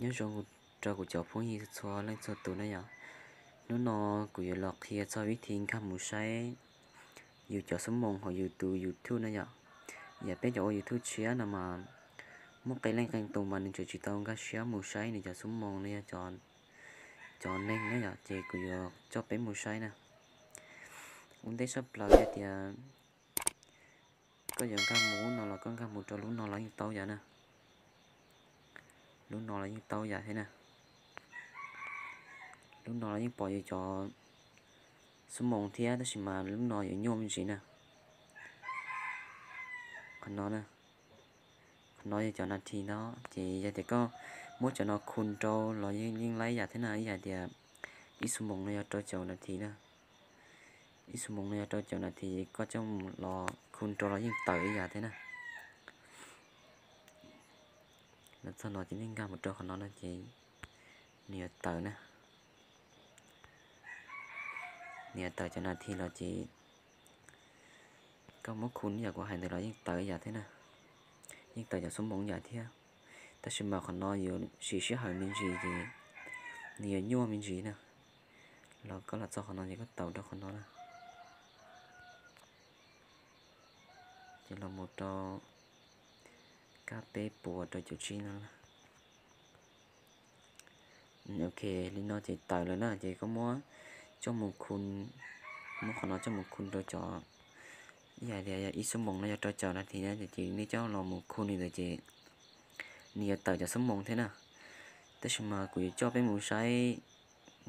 Nyob zoo rau kuv cov phooj ywg txhua leej txhua tus na yom. Hnub no kuv yuav los qhia txog vib thi nkag mus saib yus cov xuab moos hauv yus tus YouTube na yom. Yam peb cov ua YouTube tshiab no mas muaj qee leej qee tus mas nws tseem tsis tau nkag siab mus saib nws cov xuab moos no yog cov neeg na yom, ces kuv yuav coj peb mus saib na. Ua ntej tshaj plaws yog tias koj yuav nkag mus lub no los koj nkag mus rau lub no los yeej tau yam na. Lub no los yeej tau yam thiab na. Lub no los yeej pom yus cov xuab moos thiab, tab sis mas lub no yuav nyuaj me ntsis na. Qhov no na, qhov no yog cov nas this no, ces yog tias koj muab cov no khu rau los yeej laib yam thiab na. Ib yam tias ib xuab moos no yog rau caum nas this na. Ib xuab moos no yog rau caum nas this, koj coj los khu rau los yeej tawm ib yam thiab na. Los txog no ces nej nkag mus rau qhov no no ces nws yuav tawm na. Nws yuav tawm cov nas this los ces koj muab khu ib yam kuv hais ntawd los yeej tawm ib yam thiab na. Yeej tawm cov xuab moos ib yam thiab, tab sis mas qhov no yuav siv sij hawm me ntsis ces nws yuav nyuaj me ntsis na. Los koj los txog qhov no ces koj taus rau qhov no na. Ces los mus rau kab peb puas rau caum tsib no na. Ok, li no ces tawm lawm na, ces koj muab coj mus khu, muab qhov no coj mus khu rau cov, ib yam tias yog ib xuab moos no yog rau caum nas this na, ces nej coj los mus khu li ntawd ces nws yuav tawm cov xuab moos thiab na. Tab sis mas kuv yuav coj peb mus saib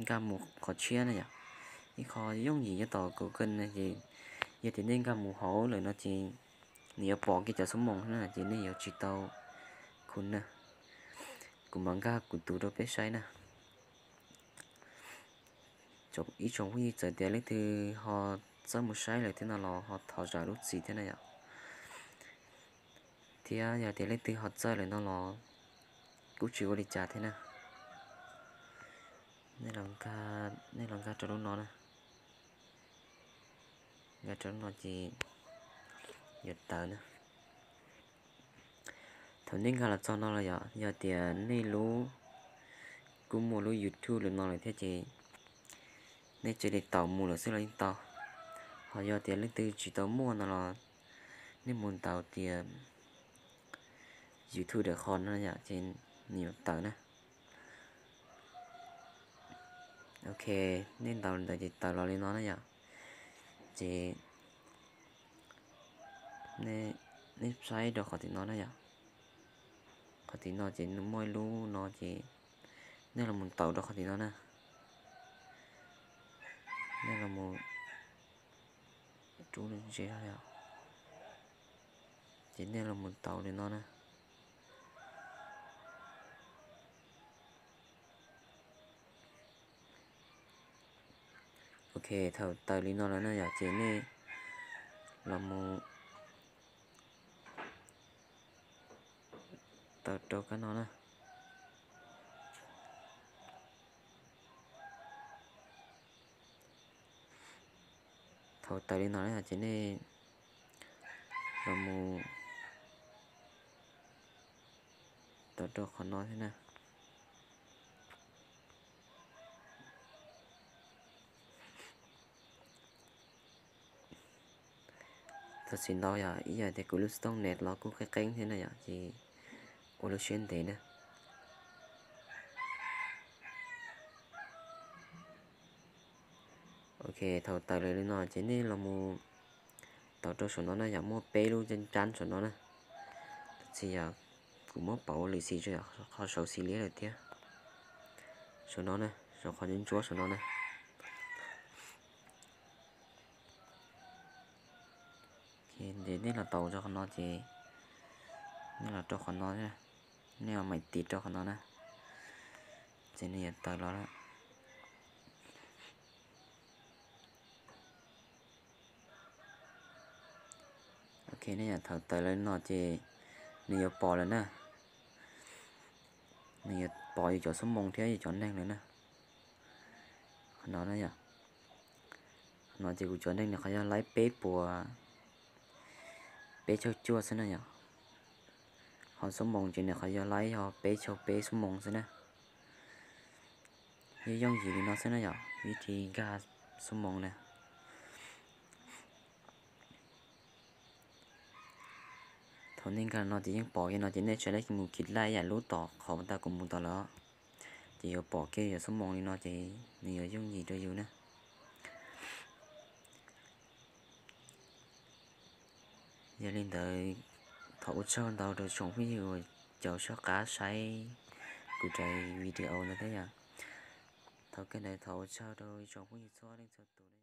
nkag mus qhov tshiab na yom. Ib qho yooj yim nyob tom Google na ces yog tias nej nkag mus hauv lawm no ces nws yuav pom kiag cov xuab moos na ces nej yuav tsis tau khu na. Kuv mam nkag kuv tus rau peb saib na. Ib tsoom phooj ywg txawm tias leej twg ho txawj mus saib lawm thiab no los ho thov zam lub txim thiab na yom. Thiab yog tias leej twg ho txawj lawm no los kuj tsis ua li cas thiab na. Nej los nkag rau lub no na. Nkag rau lub no ces yuav tawm na. Thaum nej nkag los txog no los yog, yog tias nej lub kuj muaj lub YouTube lawm no lawm thiab ces nej cia li taus mus lawm xwb los yeej tau. Ho yog tias leej twg tsis tau muaj no los nej mus ntaus tias YouTube dawm qhov no yom ces nws yuav tawm na. Ok, nej ntaus li ntawd ces tawm los li no na yom. Ces nej saib rau qhov tim no na yom. Qhov tim no ces nws muaj ib lub no ces nej los mus ntaus rau qhov tim no na. Nej los mus rub ntse, ces nej los mus ntaus li no na. Ok, thaum tawm li no lawm na yom, ces nej los mus tawm rau kab no na. Thaum tawm li no na yom, ces nej los mus tawm rau qhov no thiab na. Tam sim ntawd yog ib yam tias kuv lub xov tooj net los kuj qeeb qeeb thiab na yom, ces ua lub siab ntev na. Ok, thaum tawm lawm li no ces nej los mus tau rau saum no na yom, muaj peb lub ncab ncab saum no na. Tab sis yog kuv muab pauv ua lwm xim tso, qhov saud xim liab lawm thiab. Saum no na, saum qhov ntsuab ntsuab saum no na. Ces nej los tau rau qhov no ces nej los rau qhov no, nej mam tiv rau qhov no na, ces nws yuav tawm los lawm. Ok, nej yog thaum tawm lawm no ces nws yuav pom lawm na. Nws yuav pom yus cov xuab moos thiab yus cov neeg lawm na. Qhov no na yom, qhov no ces kuv cov neeg nws qhov yog laib peb puas peb caug cuaj xwb na yom. Ho xuab moos ces nws qhov yog laib yog peb caug peb xuab moos xwb na. Yog yooj yim li no xwb na yom, vib thi nkag xuab moos na. Thaum nej nkag no ces yeej pom li no ces nej tsam nej mus kis laij yam lub tom qhov ntawd kuv mus tom lawm, ces yuav pom kiag yog xuab moos li no ces nws yuav yooj yim rau yus na. Yog li ntawd, thov ua tsaug ntau rau tsoom phooj ywg uas caum soj qab saib kuv cov video ntawd thiab yom. Thaum kawg ntawd thov ua tsaug rau tsoom phooj ywg txhua leej txhua tus.